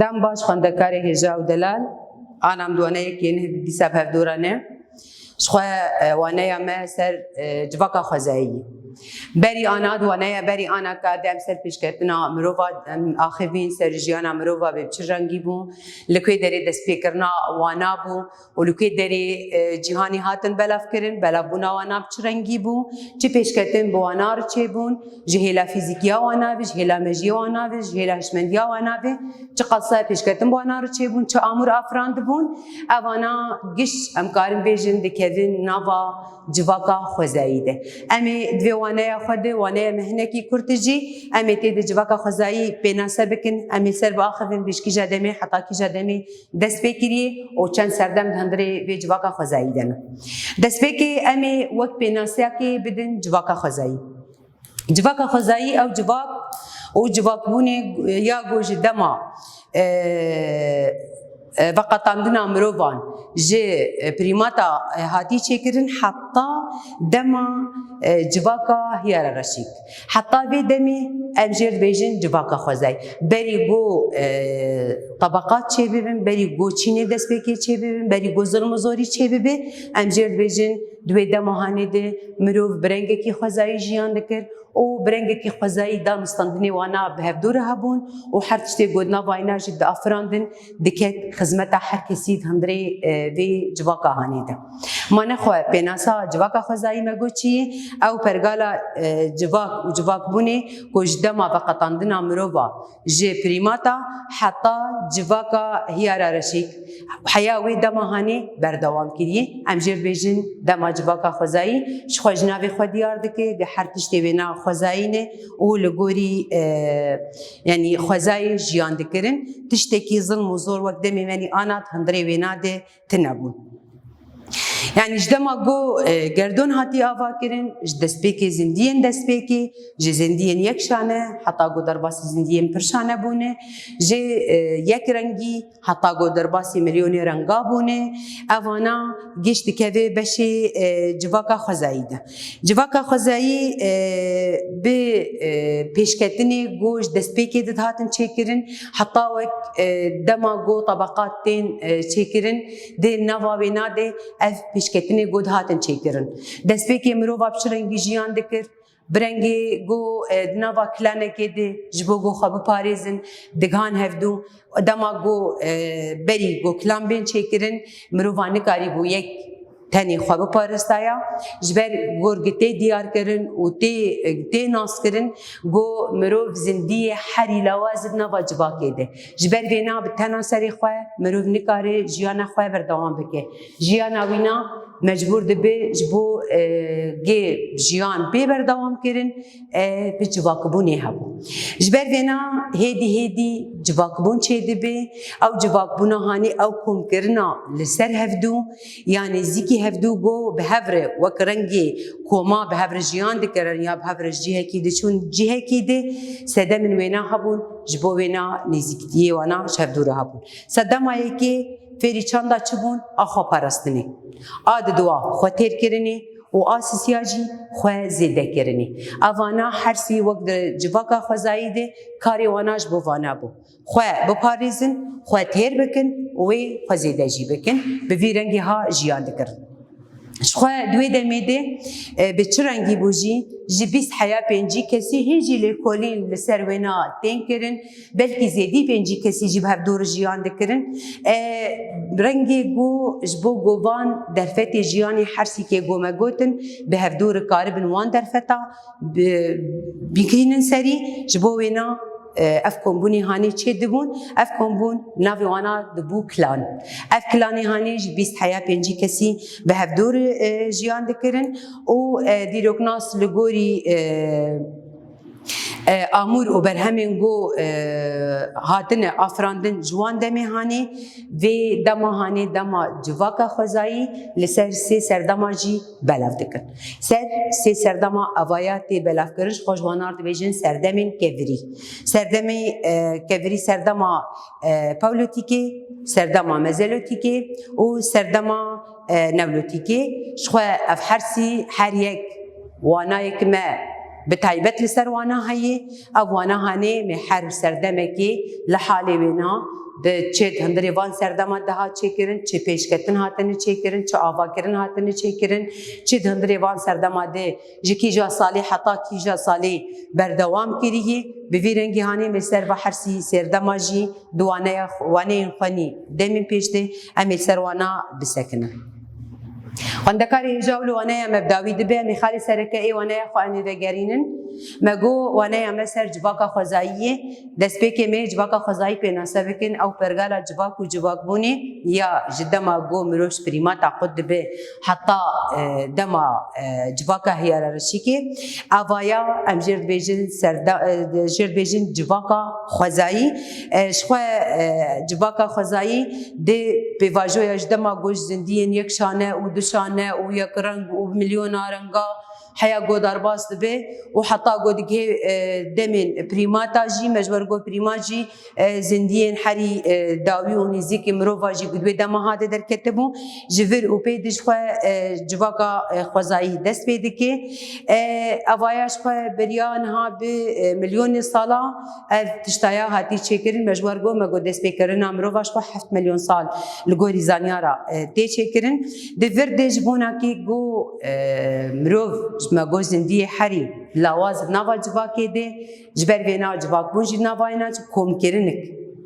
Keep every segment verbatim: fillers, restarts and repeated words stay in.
Dem baş xwendekarê hêja û delal, ana min di waneyekê ne dîsa bi hevdû re ne. Ji xwe, e, waneya me ser, e, civaka xwezayî. Berî ana, di waneya berî ana ka dem ser pêşketina mirova, em axivîn ser jiyana mirova bê bi çi rengî bû, li ku derê destpêkirina wana bû û li ku derê, e, cîhanî hatin belavkirin, belavbûna wana bi çi rengî bû, çi pêşketin bi wana re çêbûn, ji hêla fîzîkiya wana ve, ji hêla mejiyê wana ve, ji hêla hişmendiya wana ve, çiqas pêşketin bi wana re çêbûn, çi amûr afirandibûn, evana giş em karin bêjin dikevin nava civaka xwezayî de. Em ê di vê waneya xwe de, waneya me hinekî kurt e jî, em ê tê de civaka xwezayî pênase bikin, em ê ser biaxivin bi ji kîja demê heta kîja demê dest pê kiriye û çend serdem di hundirê vê civaka xwezayî de ne. Destpêkê em ê wek pênaseyekê bidin civaka xwezayî. Civaka xwezayî ew civak û civakbûnê ya ku ji dema, e, e, veqetandina mirovan ji, e, prîmata, e, hatî çêkirin heta dema, e, civaka hiyara reşîk. Heta vê demê em jê dibêjin civaka xwezayî. Berî ku, e, tebeqat çêbibin, berî ku çînê destpêkê çêbibin, berî ku zilm û zorî çêbibe, em jê dibêjin di wê dema hanê de mirov bi rengekî xwezayî jiyan dikir û bi rengekî xwezayî danûstandinê wana bi hevdû re hebûn û her tiştê ku di nava wana jî diafirandin diket xizmeta her kesî di hundirê, e, vê civaka hanê de. Ma nexwe pênasa civaka xwezayî me got çi ye? Ew pergala, e, civak û civakbûnê ku ji dema veqetandina mirova ji prîmata heta civaka hiyara reşîk heya wê dema hanê berdewam kiriye. Em jê dibêjin dema civaka xwezayî, ji xwe ji navê xwe diyar dike, di her tiştê wêna xwezayî ne û li gorî, e, yanî xwezayê jiyan dikirin. Tiştekî zilm û zor wek demê me nî ana di hundirê wêna de tune bûn. Yanî ji dema ku, e, gerdon hatî ava kirin, ji destpêkê zindiyên destpêkê, ji zindiyên yek şane, heta ku derbasî zindiyên pir şane bûne, ji, e, yek rengî, heta ku derbasî milyonê renga bûne, evana giş dikeve beşê, e, civaka xwezayî de. Civaka xwezayî, e, bi, e, pêşketinê ku ji destpêkê de dihatin çêkirin, heta wek, e, dema ku tebeqat tên, e, çêkirin, di nava wêna de ev pêşketinê ku dihatin çêkirin. Destpêkê mirova bi çi rengî jiyan dikir? Bi rengê ku, e, di nava kilanekê de ji bo ku xwe biparêzin, digihan hevdû. Dema ku, e, berî ku kilan bên çêkirin, mirovan nikarîbû yek tenê xwe biparistaya. Ji ber ku tê diyar kirin û tê, tê nas kirin ku mirov zindiyê herî lawa di nava civakê de. Ji ber vêna bi tena serê xwe mirov nikare jiyana xwe berdewam bike. Jiyana wîna mecbûr dibe ji bo, e, gê jiyan bê berdewam kirin, e, bi civakbûnê hebû. Ji ber vêna hêdî hêdî civakbûn çêdibe, ew civakbûna hanê ew komkirina li ser hevdû, ya nêzîkî hevdû ku bi hev re wek rengê koma bi hev re jiyan dikirin ya bi hev re ji cihekî diçûn cihekî de, sedemên wêna hebûn, ji bo wêna nêzîkiyê wana ji hevdû re hebûn. Sedema yekê fêrî çanda çi bûn? A xweparastinê. A diduwa xwe têr kirinê û a sisiya jî xwe zêde kirinê. Evana her sî wek di civaka xwezayî de karê wana ji bo vana bû. Xwe biparêzin, xwe têr bikin û wê xwe zêde jî bikin. Bi vî rengî ha jiyan dikirin. Ji xwe di wê demê de, e, bi çi rengî bû jî, ji bîst heya pêncî kesî hîn jî lêkolîn li ser wêna tên kirin, belkî zêdî pêncî kesî jî bi hevdû re jiyan dikirin. E, rengê go ji bo govan derfetê jiyanê her sîkê go me gotin, bi hevdû re karibin wan derfeta bi, bigihînin serî, ji bo wêna, e, ev kombûnê hanê çê dibûn, ev kombûn navê wana dibû kilan. Ev kilanê hanê ji bîst heya pêncî kesî bi hevdû re, e, jiyan dikirin û, e, dîroknas li gorî, e, e, amûr û berhemên ku, e, hatine afirandin ji wan demê hanê, vê dema hanê dema civaka xwezayî li ser sê serdema jî belav dikin. Ser sê serdema evaya tê belavkirin, ji xwe ji wana re dibêjin serdemên kevirî. Serdemê, e, kevirî serdema, e, pawlotîkê, serdema mezolotîkê û serdema, e, newlotîkê. Ji xwe ev her sî her yek wanayek me bi taybet li ser wana heye. Ev wana hanê me her serdemekê li halê wêna Di çi di hundirê van serdema de hat çêkirin, çi pêşketin hatine çêkirin, çi avakirin hatine çêkirin, çi di hundirê van serdema de ji kîja salê heta kîja salê berdewam kirî. Bi vî rengî hanê me ser va her sî serdema jî di waneya xwe, waneyên xwe nî demên pêş de em ê ser wana bisekinin. Xwendekarê hêja û li waneya me bi dawî dibe, em ê xalê sereke ê waneya xwe em ê vegerînin. Me got waneya me ser civaka xwezayî ye. Destpêkê me civaka xwezayî pênase bikin, ew pergala civak û civakbûnê ya ji dema ku mirov ji prîmata qut dibe heta, e, dema, e, civaka hiyerarşîkê. Avaya em jê dibêjin serda-, e, jê dibêjin civaka xwezayî. E, ji xwe, e, civaka xwezayî dê pêvajoya ji dema ku ji zindiyên yek şane û du şane û yek reng û milyona renga heya ku derbas dibe û heta ku digihê, e, demên prîmata jî, me ji wer ku prîmat jî, e, zindiyên herî, e, dawî û nêzîkî mirova jî ku di wê dema hate derketibû, ji vir û pê dij xwe, e, civaka, e, xwezayî dest pê dike. E, avaya ji xwe beriya niha bi, e, milyonê sala ev tiştaya hatî çêkirin. Me ji wer got, me got destpêkirina mirova ji xwe heft milyon sal li gorî zanyara, e, tê çêkirin. Di vir de ji bona kê ku, e, mirov ji me got zindiyê herî lawaz di nava civakê de, ji ber vêna civakbûn jî di nava wêna çi komkirinik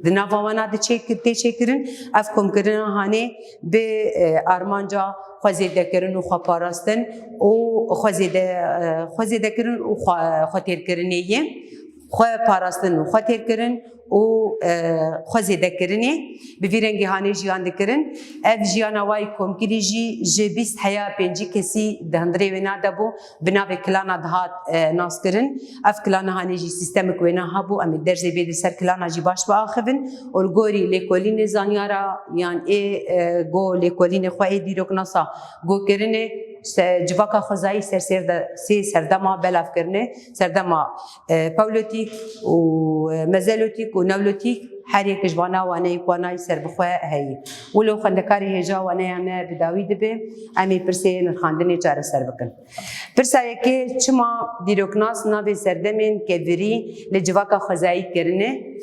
di nava wana de çêkir-, tê çêkirin. Ev komkirina hanê bi, e, armanca xwezêdekirin û xweparastin û xwezêde-, e, xwezêdekirin û xwe, xwetêrkirinê ye. Xwe parastin û xwe têrkirin û, e, xwe zêdekirinê bi vî rengî hanê jiyan dikirin. Ev jiyana wa yî komkirî jî ji bîst heya pêncî kesî di hundirê wêna de bû, bi navê kilana dihat, e, naskirin. Ev kilana hanê jî sîstemik wêna hebû, em ê dersê bê di ser kilana jî baş biaxivin û li gorî lêkolînê zanyara yan ê, e, go lêkolînê xwe ê dîroknasa go kirinê, se-, civaka xwezayî ser sêr de, sê serdema belav kirine, serdema, e, pawlotîk û, e, mezelotîk û newlotîk, her yek ji vana waneyek wanayî serbixwe heyî. Wilo xwendekarê hêja waneya me bi dawî dibe, em ê pirsê nirxandinê çareser bikin. Pirsa yekê, çima dîroknas navê serdemên kevirî li civaka xwezayî kirine?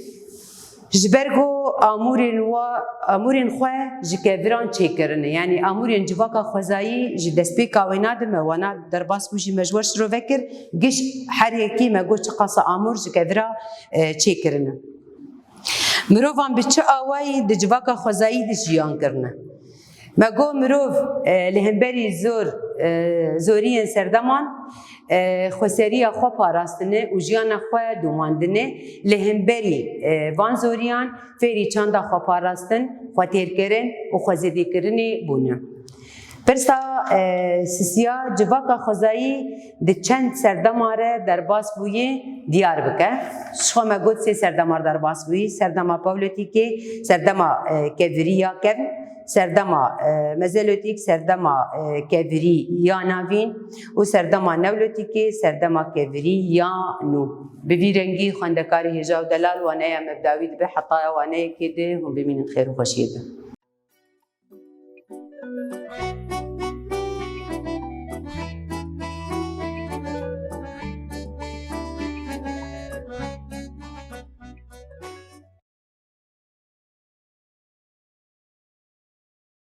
Ji ber ku amûrên wa, amûrên xwe ji keviran çêkirine. Yanî amûrên civaka xwezayî ji destpêka wêna de me wana derbas bû jî me ji we şirove kir, giş her yekî me got çiqasa amûr ji kevira, e, çêkirine. Mirovan bi çi awayî di civaka xwezayî de jiyan kirine? Me got mirov, e, li hemberî zor, e, zoriyên serdeman, e, xweseriya xwe parastine û jiyana xwe domandine. Li hemberî, e, van zoriyan fêrî çanda xwe parastin, xwe têrkirin û xwezêdêkirinê bûne. Pirsa, e, sisiya civaka xwezayî di çend serdema re derbas bûye diyar bike. Ji xwe me got sê serdema re derbas bûye. Serdema pawlotîkê, serdema, e, kevirî ya kevn, serdema, e, mezelotîk, serdema, e, kevirî ya navîn û serdema newlotîkê, serdema kevirî ya nû. Bi vî rengî xwendekarê hêja û delal waneya me bi dawî dibe, heta waneyekê de hûn bimînin xêr û xweşiyê de.